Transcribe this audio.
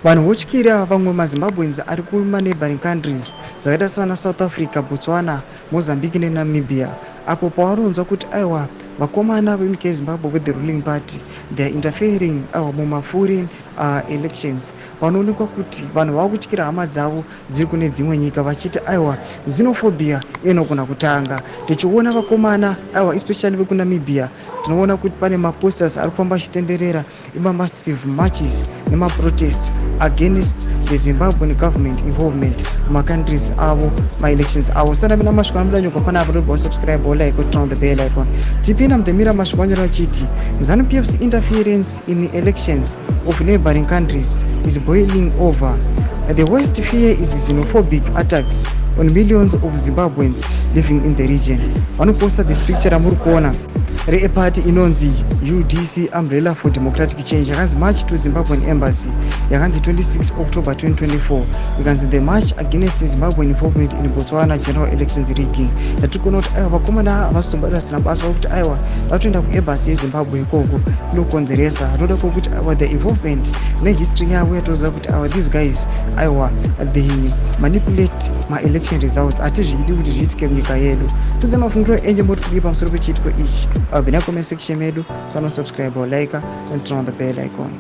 Vanhu votyira vamwe maZimbabweans ari kumaneighboring countries dzakaita sana South Africa, Botswana, Mozambique neNamibia, apo pavanonzwa kuti aiwa, vakomana venyika yeZimbabwe with the ruling party, they are interfering, aiwa, mumaforeign elections. Vanoonekwa kuti vanhu vava kutyira hama dzavo dziri kune dzimwe nyika, vachiti aiwa, xenophobia inogona kutanga. Tichiona vakomana, aiwa, especially vekuNamibia, tinoona kuti pane maposters ari kufamba achitenderera emamassive marches nemaprotest against the Zimbabwean government involvement mumacountries avo, maelections avo. Sanapinda mashoko anobuda nyogwa panapa, tobva wasubscribe, wolike, turn on the bell icon. Tipinda mudhemira mashoko anyora achiti ZANU PF's interference in elections of neighboring countries is boiling over. The worst fear is xenophobic attacks on millions of Zimbabweans living in the region. Vanoposta this picture ramuri kuona reparty inonzi UDC, Umbrella for Democratic Change, yakanzi March to Zimbabwean Embassy, yakanzi 26 October 2024, ikanzi the march against Zimbabwean involvement in Botswana general elections rigging. Yatiri kuona kuti aiwa, vakomana havasitomba vasina basa, vakuti aiwa, vatoenda kuembassy yeZimbabwe ikoko inokonzeresa. Rinoda kwokuti aiwa, the involvement nehistory yavo yatoziva kuti aiwa, these guys, aiwa, they manipulate maelection results. Hatizvidi kuti zviitike munyika yedu. Tudze mafungiro enyu, moti kudii pamusoro pechiitiko ichi? Abvina comment section medu. Sanosubscribe, like and turn on the bell icon.